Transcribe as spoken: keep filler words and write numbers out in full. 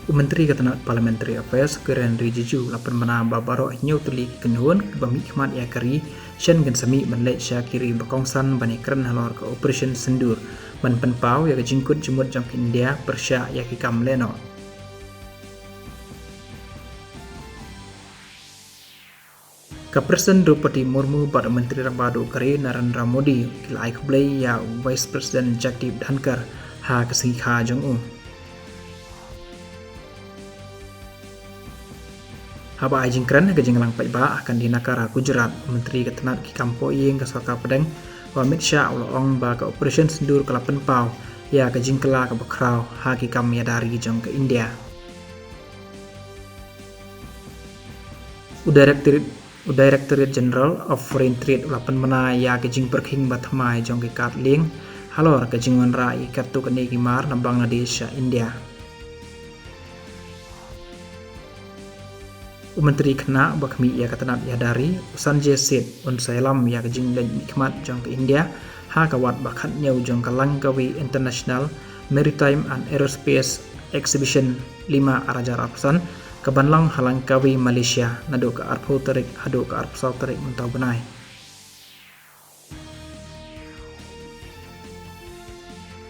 U Myntri ka tnat Parliamentary Affairs, Kiren Rijiju, u la pynbna ba baroh hynñiew tylli ki kynhun kiba mihkhmat ïa ka ri shen kin sa mih ban leit sha ki ri ba kongsan ban ïakren halor ka Operation Sindoor ban pynpaw ïa ka jingkut jingmut jong ka India pyrshah ïa ki kam lehnoh. Ka President Droupadi Murmu bad u Myntri Rangbah Duh ka ri Narendra Modi ki la ai khublei ïa u Vice President Jagdeep Dhankhar ha ka sngi kha jong u. Haba ai jingkren ha ka jingïalang paidbah ha Gandhinagar ha Gujarat, u Myntri ka tnat ki kam pohïing ka Sorkar Pdeng, u Amit Shah, u la ong ba ka Operation Sindoor ka la pynpaw ïa ka jingkylla kaba khraw ha ki kam ïada ri jong ka India. U Directorate, u Directorate General of Foreign Trade u la pynbna ïa ka jingpyrkhing ba thymmai jong ki kad lieng halor ka jingwanrah ïa ki katto katne ki mar na Bangladesh sha India. U Myntri Khynnah ba khmih ïa ka tnat ïada ri, u Sanjay Seth, un sa ïalam ïa ka jingleit mihkhmat jong ka India ha ka wat ba khathynñiew jong ka Langkawi International Maritime and Aerospace Exhibition lima ar hajar arphew san, kaban long ha Langkawi, Malaysia, naduh ka arphew tarik haduh ka arphew saw tarik mynta u bnai.